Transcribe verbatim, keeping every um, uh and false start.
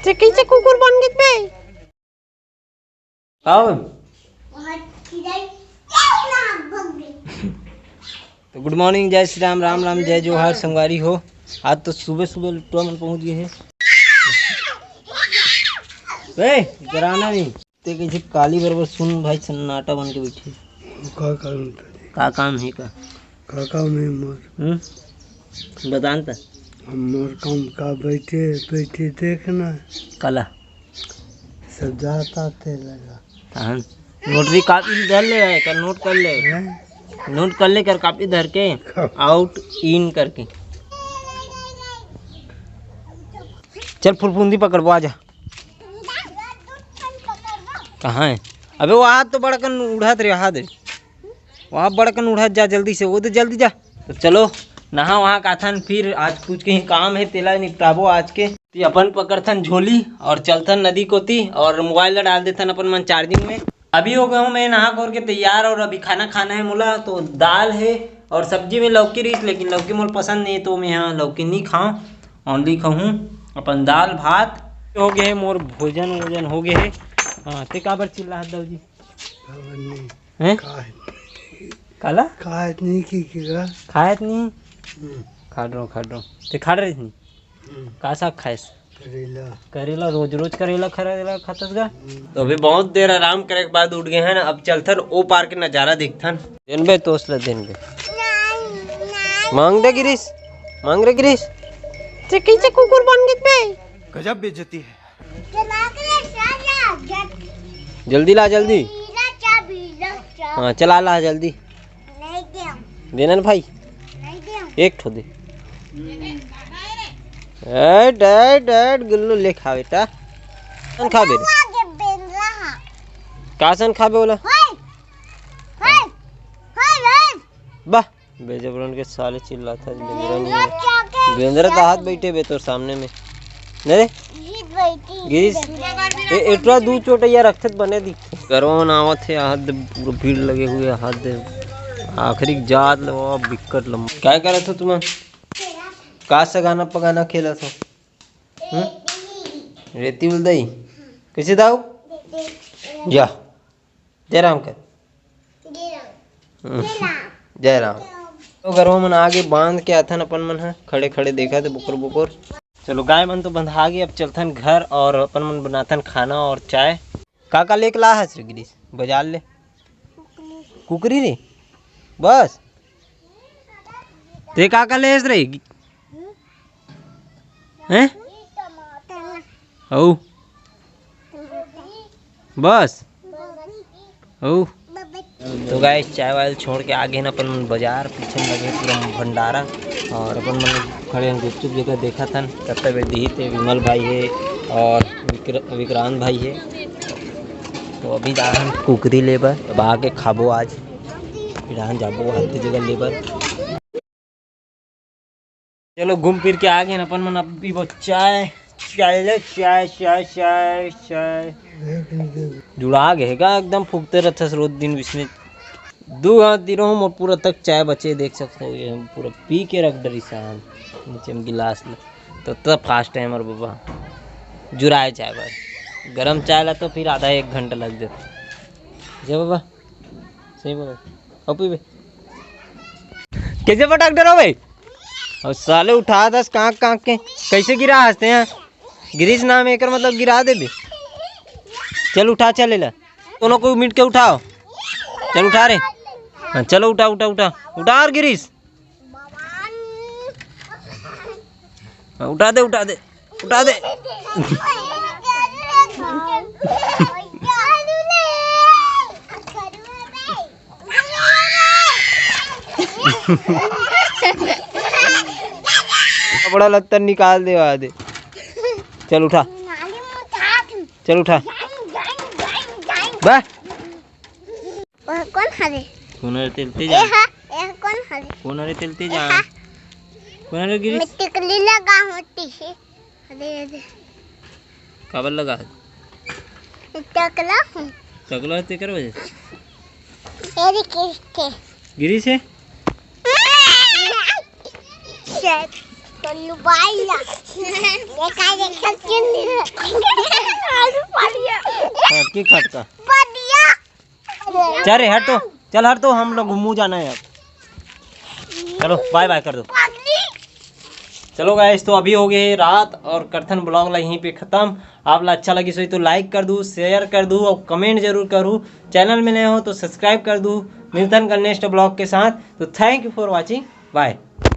ते कइसे कुकुर बन गे बे? का हो? तो गुड मॉर्निंग, जय श्री राम, राम राम, जय जोहार संगवारी हो। आज तो सुबह सुबह लुटवा मन पहुंच गए हैं। ए, डराना नहीं। ते कइसे काली बरोबर सुन भाई सन्नाटा बन के बैठे। का काम हे? का काम हे का? का काम हे मोर? हम्म? बता न त। मोर काम का, बैठे बैठे देखना। काला? सब जाता ते लगा। तहन नोटरी कापी धर ले है, कर नोट कर ले। हैं? नोट कर ले कर कापी धर के, आउट इन करके। चल फुरफुंदी पकड़बो, आजा। कहाँ है? अबे वो हाथ तो बड़कन उड़त रे, हाथ रे। वहाँ बड़कन उड़त जा जल्दी से, वो तो जल्दी जा। तो चलो नहा वहाँ काथन, फिर आज कुछ कहीं काम है तेला निपटाबो आज के। तो अपन पकड़थन झोली और चलथन नदी कोती और मोबाइल ला डाल देथन अपन मन चार्जिंग में। अभी हो गया हूँ मैं नहा खोर के तैयार और अभी खाना खाना है मोला। तो दाल है और सब्जी में लौकी रहीस, लेकिन लौकी मोर पसंद नहीं है, तो मैं यहाँ लौकी नहीं खाऊँ, ओनली खाऊँ अपन दाल भात। हो गए मोर भोजन वोजन हो गए है। हाँ, ते काबर चिल्ला दऊ जी? काबर नहीं। हैं? काहे? काला? खात नहीं की, की का? खात नहीं? हम्म। खात रहो, खात रहो। ते खात रही नहीं? हम्म। का साग खाएस? करेला। करेला, रोज रोज करेला, करेला खातस गा? हम्म। तो अभी बहुत देर आराम करे के बाद उठ गए हैं ना, अब चलथन ओ पार के नजारा देखथन। देन बे तोस ल देन बे। मांग रे गिरीश, मांग रे गिरीश। ते कइसे कुकुर बन गे बे? गजब बेइज्जती है। जल्दी ला, जल्दी। हाँ, चला ला जल्दी। देना ना भाई, एक ठो दे। ऐट, ऐट, ऐट, गुल्लू ले खा बेटा। कौन खा बे रे? का सन खाबे ओला? वाह, बेजबरन के साले चिल्लात हे, बेंदरा नहीं है। बेंदरा तो हाथ बैठे बे तोर सामने में। नहीं रे? गिरीश, ए, एटरा दू चोटैया रखथे त बने दिखथे। गरवा मन आवत हे, हाथ दे पूरा भीड़ लगे हुए, हाथ दे आखिरी जात ले बाबा, बिकट लंबा। काय करत हो तुमन? का से गाना पगाना खेलत हो? हम्म? रेती उलदई? कैसे दाऊ? जा। जय राम कर। जय राम। जय राम। तो गरवा मन आगे बांध के आथन अपन मन ह, खड़े खड़े देखत हे बुकुर बुकुर। चलो गाय मन तो बंधा गे, अब चलथन घर और अपन मन बनाथन खाना और चाय। का का लेके ला हस रे गिरीश बाजार ले? कुकरी रे, बस। ते का का लेस रे? हैं? अउ बस। अउ तो गाइस, चाय वाय छोड़ के आ गए ना अपन मन बाजार, पीछे में लगे पूरा भंडारा और अपन मन खड़े हैं गुपचुप जगह देखत हन, कत्ता बेर दिही ते विमल भाई है और विक्र-, विक्रांत भाई है। तो अभी जा हम कुकरी ले बर, अब आके खाबो आज, फिर हम जाबो हर जगह ले बर। चलो घूम फिर के आ गए अपन मन, अब पीबो चाय, चाय ले, चाय, चाय, चाय, चाय। जुड़ा गए का एकदम फूकते रहथस रोज दिन बिसने। दू हाथ दिरो हम और पूरा तक चाय बचे, देख सकते हो, ये हम पूरा पी के रख डरी साहब नीचे में गिलास में। तो तब फास्ट है हमारे बाबा जुराए चाय बर, गरम चाय ला तो फिर आधा एक घंटा लग जाता। जय बाबा, सही बोला। अउ पीबे। कैसे पटक डरो भाई? और साले उठा दस कांक कांक के। कैसे गिरा हंसते हैं? गिरीश नाम है एकर, मतलब गिरा देबे। चल उठा, चल ले। दोनों को मिट के उठाओ। चल उठा रे। हाँ, चलो उठा, उठा, उठा। उठा और गिरीश। हाँ, उठा दे, उठा दे, उठा दे। बड़ा लत्तर निकाल दे, आ दे। चल उठा, चल उठा। बा। ओह, कोन हरे? कोन हरे तेलते ए जा? हा, ए हा कोन हरे? कोन हरे तेलते ए जा? हा। कोन हरे गिरीश? मैं टिकली लगा होती है। अरे, अरे। काबर लगा है? टकला हूँ। टकला है तेकर वजह से? अरे, किसके? गिरीश है? शायद। टुल्लू भाई ला। देखा, देखा, क्यों नहीं? आलू पा लिया। हाँ, की खटका। पा लिया। चल रे, हट तो, चल हट तो, हम लोग घूमू जाना है अब। चलो, बाय बाय कर दो। पगली। चलो गाइस, तो अभी हो गए रात और करथन ब्लॉग ला यहीं पे खत्म। आप ला अच्छा लगी सो तो लाइक कर दू, शेयर कर दू और कमेंट जरूर करू। चैनल में नए हो तो सब्सक्राइब कर दू। मिलतन कल नेक्स्ट ब्लॉग के साथ। तो thank you for watching, bye।